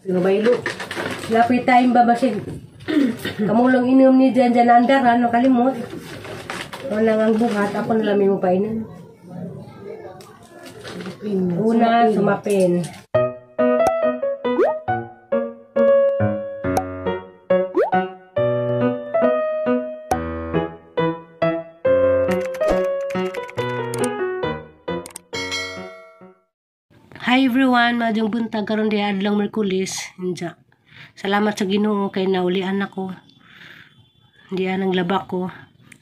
Sino ba ilo? Lapit time ba basig. Kamulong inom ni Jan Jan Andar, ano kalimot. Wala ang buhat, ako na lang mo painom. Una, sumapin. Hi everyone, maayong buntag karon di adlaw Merkulis. Inja. Salamat sa Ginoo kay naulian ako. Diyan ang laba ko.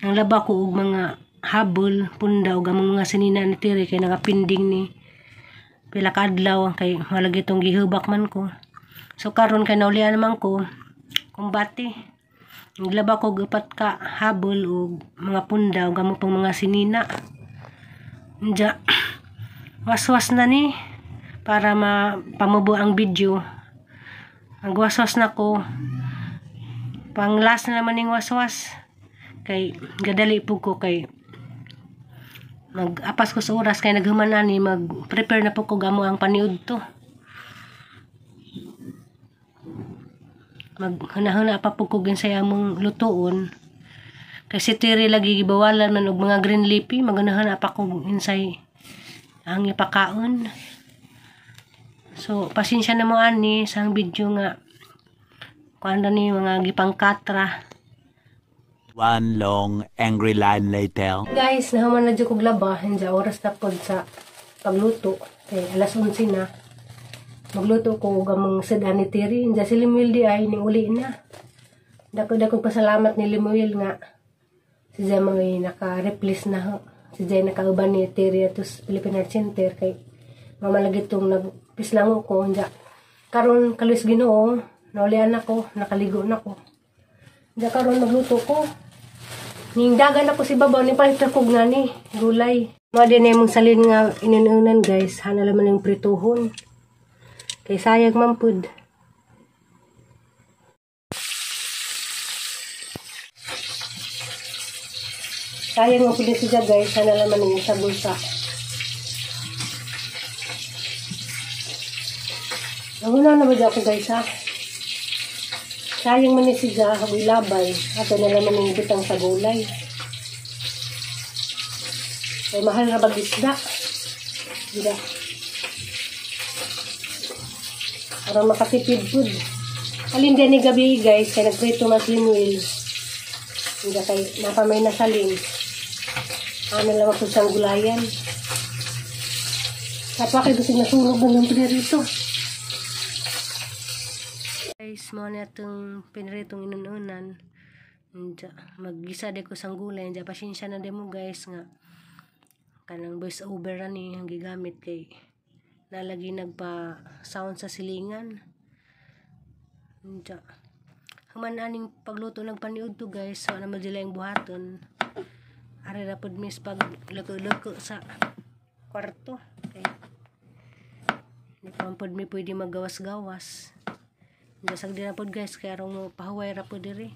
Ang laba ko og mga habol, punda og among mga sinina ni Tiri kay nakapinding ni pila ka adlaw kay wala gitong gihubak man ko. So karon kay naulian naman ko kumbati. Naglaba ko og upat ka habol og mga punda og amo pang mga sinina. Inja. Waswas na ni para mapamubo ang video. Ang waswas na ko. Pang last na naman ning waswas. Kay gadali po ko kay mag-apas ko sa oras kay naghuman ani mag-prepare na po ko gamo ang paniud to. Maghuna-huna pa po ko ginsay among lutuon. Kay si Tiri lagi gibawalan man og mga green leafy, maghuna-huna pa ko ginsay ang ipakaon. So, pasensya na mo ani sa ang video nga kuan na ni mga gipangkatra. One long angry line later. Guys, nahuman na jud kog laba, hinja oras na pod sa pagluto. Kay alas 11 na. Magluto ko og among sad ni Tiri. Hinja si Limuel di ay ning uli na. Dako-dako pasalamat ni Limuel nga si Jay mga naka-replace na ho. Si Jay nakauban ni Tiri ato sa Philippine Art Center kay mamalagi tong nagpislango ko. Hinja karon kaluis Ginoo, naulian ako, nakaligo na ko. Hinja karon magluto ko. Ningdagan ako si babaw ni palit ako nga ni gulay. Mao din imong salin nga ininunan guys, hana laman yung prituhon. Kay sayag man pud. Sayang man pud siya guys, hana laman yung sa bulsa. Nanguna na ba ako guys ha? Sayang man ni siya, hagoy labay. Ato na naman yung bitang sa gulay. Ay, mahal na bag-isda. Hindi. Parang makatipid food. Alin din ni gabi guys, kaya nagprito mas Limuel. Hindi kay napamay na salin. Ano lang ako siyang gulayan. Kapag kayo gusto nasunog na ng pinarito. Guys, mao na itong piniritong inununan. Maggisa de ko sang gulay. Diya, pasensya na de mo guys nga kanang voice over na ni ang gigamit kay nalagi nagpa sound sa silingan. Diya. Human aning pagluto ng paniud to guys, so ano man sila yung buhaton. Ari ra pod mis pag luko-luko sa kwarto. Kay di pa pod mi pwede magawas-gawas. Dasag din na pod guys, kaya arong mo pahuway ra pod diri.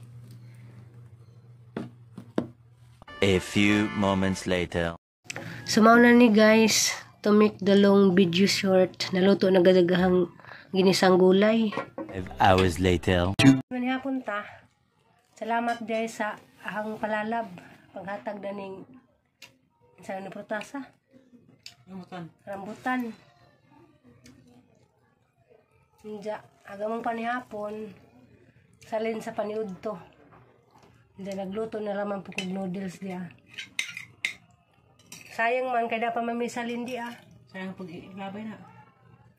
A few moments later. So mao na ni guys, to make the long video short, naluto na gadagahang ginisang gulay. 5 hours later. Manihapon ta. Salamat guys sa ahang palalab, paghatag na ning sa ni protasa. Rambutan. Rambutan. Inja, aga mong panihapon, salin sa paniud to. Inja, nagluto na laman po kog noodles diya. Sayang man, kaya pa mami salin diya. Sayang pag ilabay na.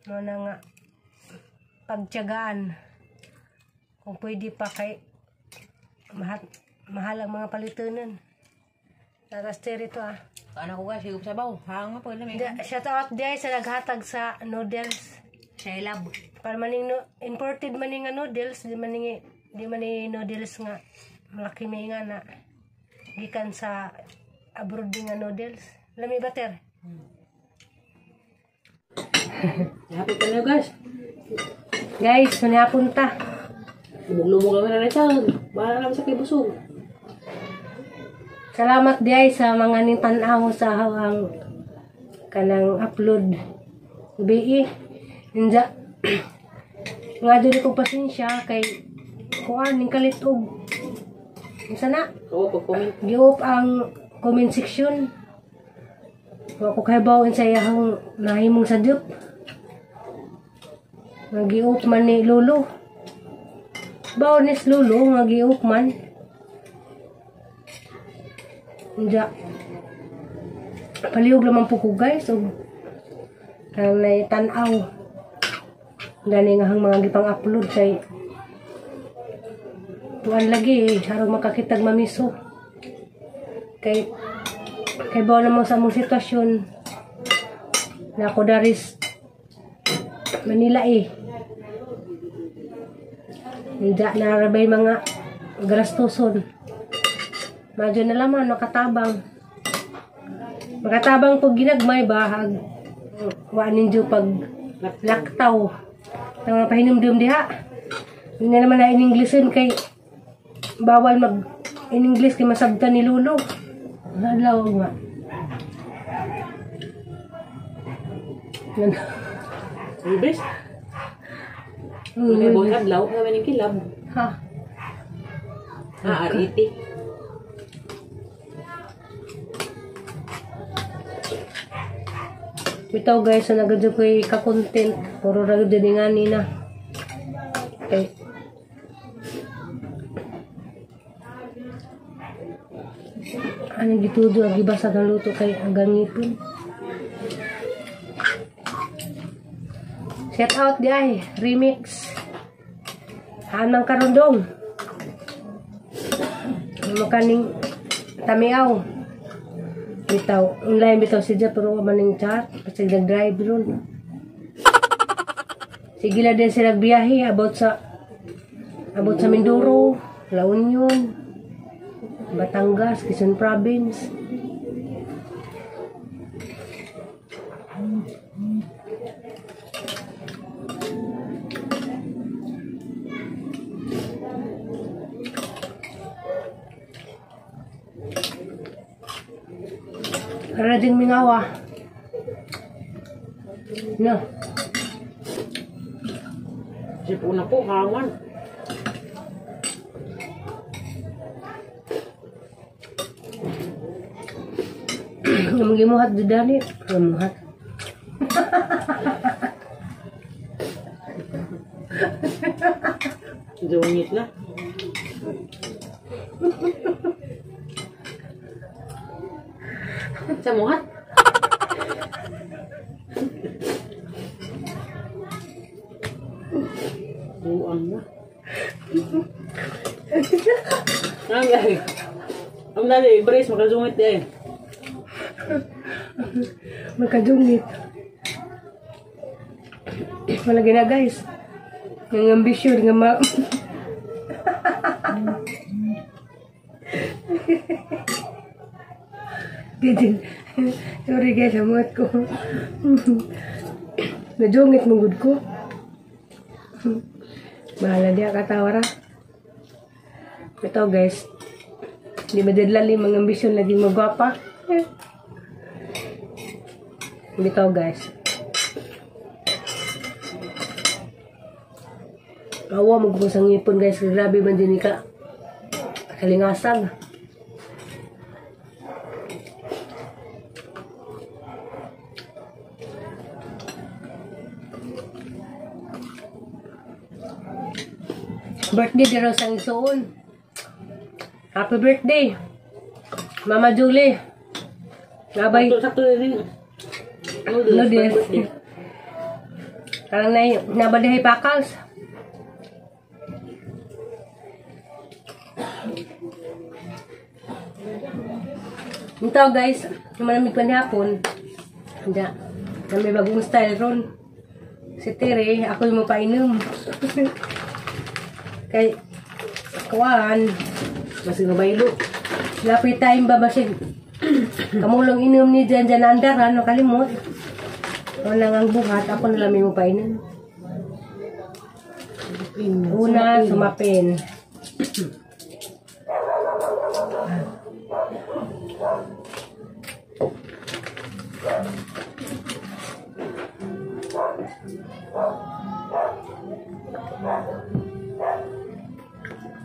Ano na nga, pagtiyagaan. Kung pwede pa kay, mahal ang mga palitunan. Naraster ito ah. Ano ko guys, higop sabaw. Hang mo po, lamig. Shout out diya sa naghatag sa noodles. Siya ilab. Para maning no, imported maning nga noodles, di maning noodles nga malaki may nga na gikan sa abroad nga noodles. Lami ba ter? Happy pa na guys. Guys, manihapon ta. Lumog-lumog kami na rin. Bahala naman sa kay busog. Salamat diay sa mga ning tan-aw sa ang kanang upload. BE. Inja. Nga dili ko pasensya kay kuan ning kalit og unsa na? Oo, pag-comment. Giop ang comment section. Wa ko kahibaw unsa iyahang nahimong sadyop. Nga giop man ni Lolo. Baon ni Lolo nga giop man. Unja. Palihog lamang po ko guys og kanang nay tan-aw. Gani nga ang mga gipang-upload kay tuan lagi eh, aron makakitag mamiso. Kay kay bawo naman sa among sitwasyon na ako daris Manila eh. Hindi narabay mga gastuson. Madyo na laman makatabang. Makatabang pag ginagmay ba ag wa ninyo pag laktaw. Ang mga pahinumdum diha. Hindi na naman na in Englishin kay bawal mag in English kay masabtan ni Lolo. Adlaw nga. Ibis. May buong adlaw nga maning kilab. Ha. Ah, RET. Bitaw guys, na nagadyo ko'y ka-content. Puro ra gyud ni ngani na. Okay. Anong gitudo ang gibasa ng luto kay ang gangipon. Shout out di ay, remix. Haan mang karundong. Makaning tamiaw. Bitaw, online bitaw siya pero wa man ning chat kasi nag-drive ron. Sige la din sila biyahe about sa Mindoro, La Union, Batangas, Quezon Province. Para din mingawa. No. Sipo na po, hangan. Ang gimuhat di dani, gimuhat. Dungit na. Sa muhat. Buang na. Ang dali. Ang dali, brace, makasungit di ay. Magkadungit. Wala gina guys. Ang ambisyon nga ma... Didin. Sorry guys, amuat ko. Nadungit mong good ko. Bahala diya katawara. Ito guys. Di madadlali mga ambisyon lagi magwapa. Bitaw guys. Awa mo sa ngipon guys. Grabe man din ka. Kalingasag. Birthday dito sa isuon. Happy birthday, Mama Julie. Nabay. Sakto din. Noodles. Parang nabalihay pakals. Ito guys, malamig pa ni hapon. Hindi. May bagong style ron. Si Tere, ako yung mapainom. Kay, kuwan. Masig mabaylo. Lapit time ba basig. Kamulong inom ni Jan Jan Andaran, no kalimot. Wala ang buhat, ako na lang may mapainom. Una, sumapin.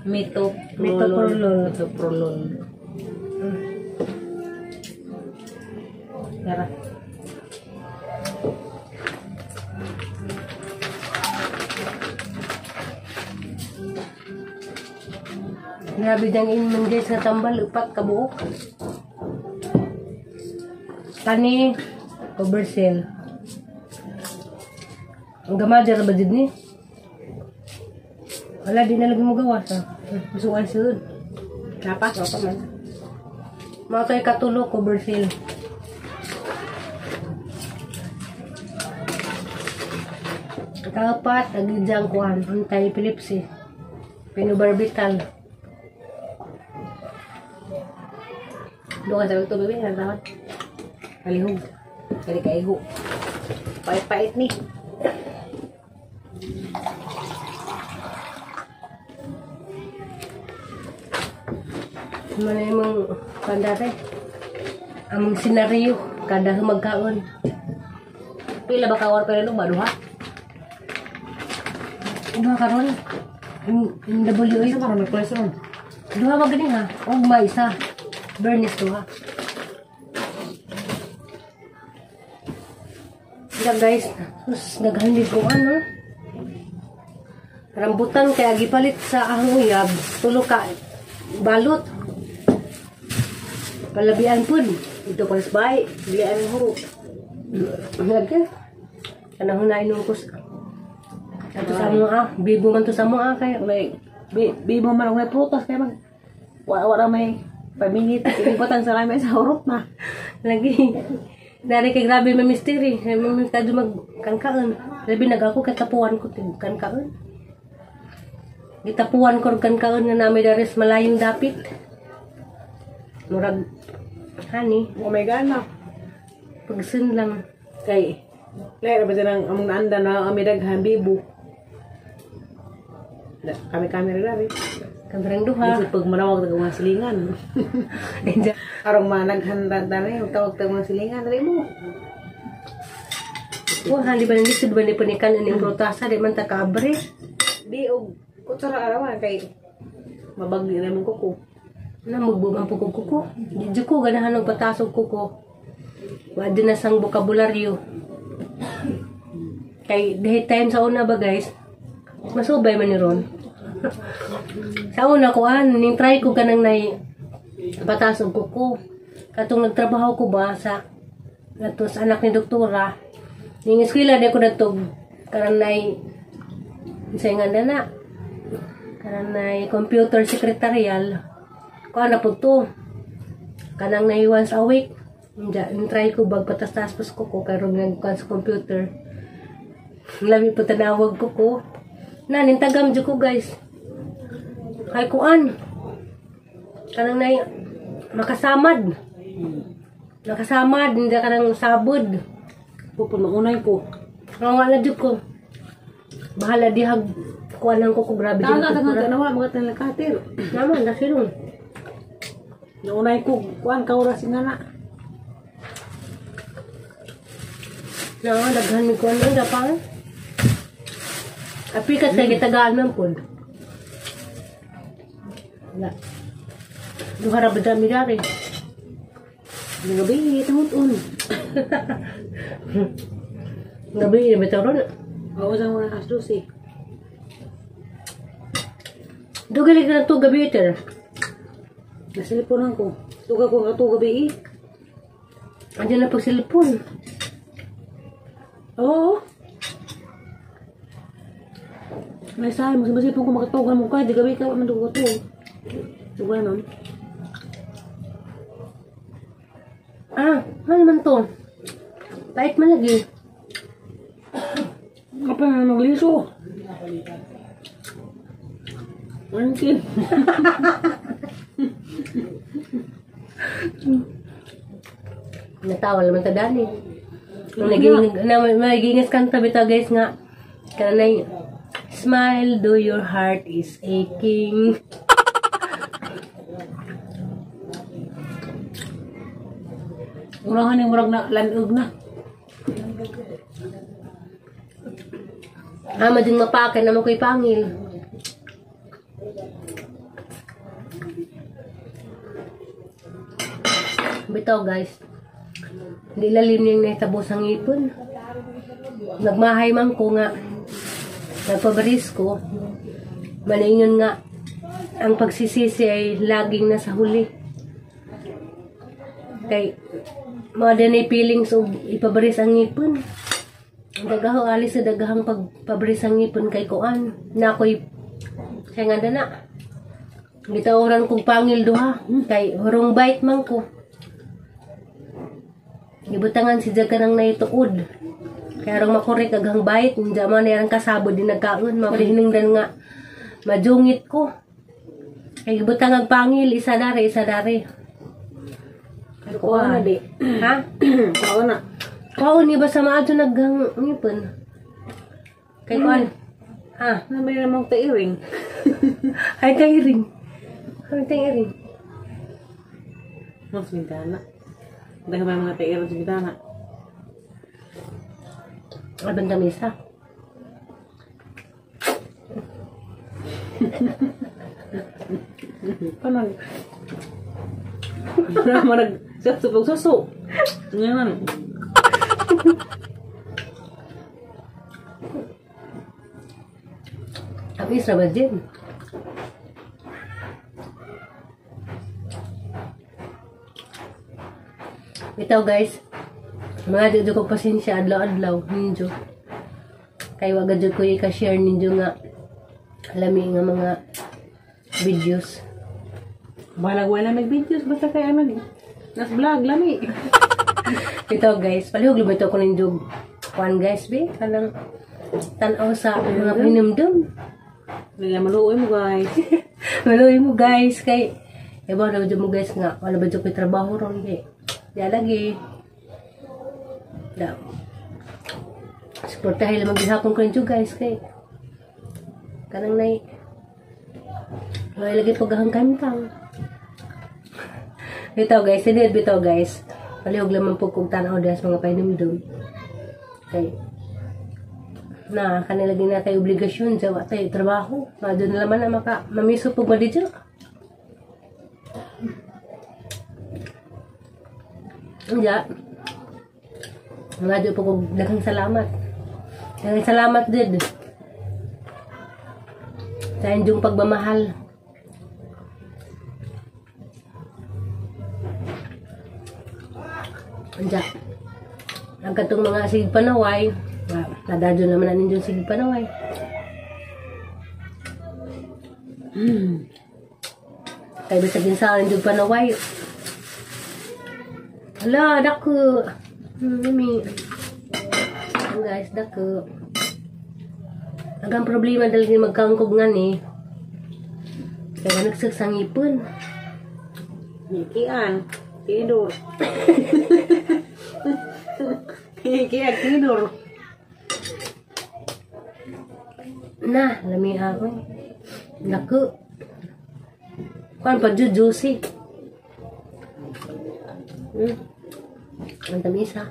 Metoprolol. Metoprolol. Tara. Grabe diyang inman guys nga tambal, upat kabuok. Kani, Covercell. Ang gamajar ba dyan ni? Wala, di na lagi mo gawas ha. Masuan sud. Napa? Wala man. Mga tayo katulo, Covercell. Kaapat, agidyang kuhan. Anti-epilepsy. Phenobarbital. Doon ka sa tubig, ang tawad. Kalihog. Kali kaiho. Pait-pait ni. Mana imong kandate? Among senaryo kada humagkaon. Pila ba ka pero ba duha? Duha karon. NWA Isa karon may cholesterol. Duha ba gani ha? Og may isa. Bernice duha. Sila guys, sus daghan ko ano. Rambutan kay gipalit sa ahong uyab, tulo ka balot. Palabian pud. Ito pa sa bahay, bilian ang huro. Lagi. Kanang nainom ko sa ato sa mo ah, bibo man to sa mo ah kay May bibo man may prutas kay mag wala may 5 minutes ilipotan sa lami sa hurot na. Lagi. Dari kay grabe may mystery, may kadto mag kankaon. Labi nag ako katapuan ko tig kankaon. Gitapuan ko kankaon nga nami dari sa malayong dapit. Murag hani, Oh my God na. pagsun lang. Kay lahi ra ba dyan ang among naanda na ami daghan bibo. Kami-kami ra dari. Kamrang duha. Bisag pag manawag tag mga silingan. Karong managhan dani tawag tag mga silingan dali mo. Wa hali ba nang lisod ba ni panikan ining protasa di man ta kaabre. Di og kutsara arawan kay mabagli na mong kuko. Na magbug ang pugog kuko. Di ko ganahan og patasog kuko. Wa din na sang bokabularyo. Kay dahil time sa una ba guys, masubay man ni Ron. Sa una ko an, ning try ko kanang nay patasog kuko. Katong nagtrabaho ko ba sa nato sa anak ni doktora. Ning eskwela di ko natog kanang nay sa nga na kanang nay computer secretarial. Kuan na pud to. Kanang nay once a week. Try ko bag patas-tas ko ko karon nagkuan sa computer. Lami po tanawag ko ko. Na nintagam jud ko guys. Kay kuan. Kanang nay makasamad. Nakasamad hindi kanang sabod. Pupon maunay ko. Nga na jud ko. Bahala dihag kuan ang ko grabe jud. Tanga tanga tanawa mga tanlakatir. Naman dasilong. Naunay ko kuan ka oras nga na. Na daghan mi kuan ang dapat. Apikat kay gitagaan man pud. Wala. Duha ra ba dami dari? Gabi tamuton. Gabi na bitaw ron. Oo sa mga alas 12. Dugali ka na to gabi iter. Nasiliponan ko. Tuga ko nga to gabi eh. Andiyan na pagsilipon. Oo. May sahay, mas masipon ko makatugan mo ka. Di gabi ka, man dugo to. Dugo naman. Ah, ano man to? Pait man lagi. Apa na magliso? Mungkin. Natawa naman ta dani. Nung nagingas kanta bitaw guys nga. Kanay smile though your heart is aching. Unahan yung murag na lanog na. Ama din mapakay naman ko'y pangil. Bitaw guys. Hindi lalim niyang nahitabo sa ngipon. Nagmahay man ko nga. Nagpabaris ko. Maningon nga. Ang pagsisisi ay laging nasa huli. Kay mga danay feelings og ipabaris ang ngipon. Ang dagaho alis sa dagahang pagpabaris ang ngipon kay kuan. Na ako'y kay nga dana. Gitawran kong pangil duha. Kay hurong bite man ko. Gibutangan si Jaga ng naituod. Kaya rong makorek aghang bite. Hindi man niyang kasabod din nagkaon. Mapahinungdan nga majungit ko. Kay gibutang ang pangil, isa dare, isa dare. Kuha na di. Ha? Kuha na. Kaon ni ba sa maadyo naghang ngipon? Kay kuan. Ha? Ano ba yun namang tairing? Ay tairing. Ay tairing. Mas bintana. Dahil may mga tairing sa bintana. Ay bandamisa. Paano? Marag suso. Ngayon. Tapos ra ba din? Ito guys, mga dito ko pasensya adlaw-adlaw ninyo. Kay wag jud ko i-share ninyo nga lami nga mga videos. Balag wala may videos basta kay ano nas vlog lami. Ito guys, palihog lumito ko ninyo kuan guys be kanang tan-aw sa mga pinumdum. Nila maluoy mo guys. Maluoy mo guys kay iba na mo guys nga wala ba jud koy trabaho ron kay. Ya lagi. Da. Suportahin lang maghapon ko ninyo guys kay kanang nay wala lagi pagahang kantang. Bitaw guys, sinid bitaw guys. Palihog lamang po kung tanaw dahil sa mga painumdum. Kay na kanila din na tayo obligasyon sa wa tayo trabaho. Madun na laman na maka mamiso pug madidyo. Nya. Mga po kog daghang salamat. Daghang salamat jud. Sa inyong pagmamahal. Nya. Ang katong mga sig panaway, nadadyo naman na ninyong sig panaway. Kay bisag sa inyong panaway. Hala, dako. Yummy. Guys, dako. Ang problema dahil magkangkog nga ni. Kaya nagsagsang ipon. Kian, tidur. Kian, tidur. Na, lami ako. Dako. Kuan pa juicy. Ang tamis ha.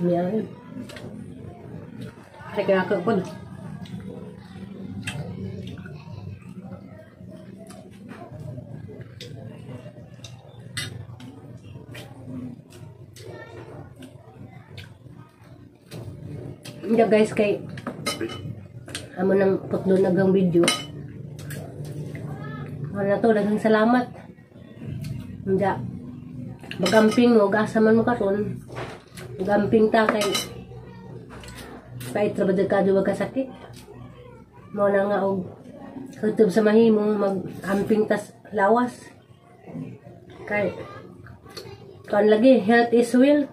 Meow. Kaya ako po. Hindi guys, kay amo nang putlo nagang video. Wala to, daghang salamat. Hindi. Magamping mo, gasa man mo karon. Magamping ta kay pait ra ba ka duwa ka sakit. Mao na nga og kutob sa mahimo magamping tas lawas. Kay kan lagi health is wealth.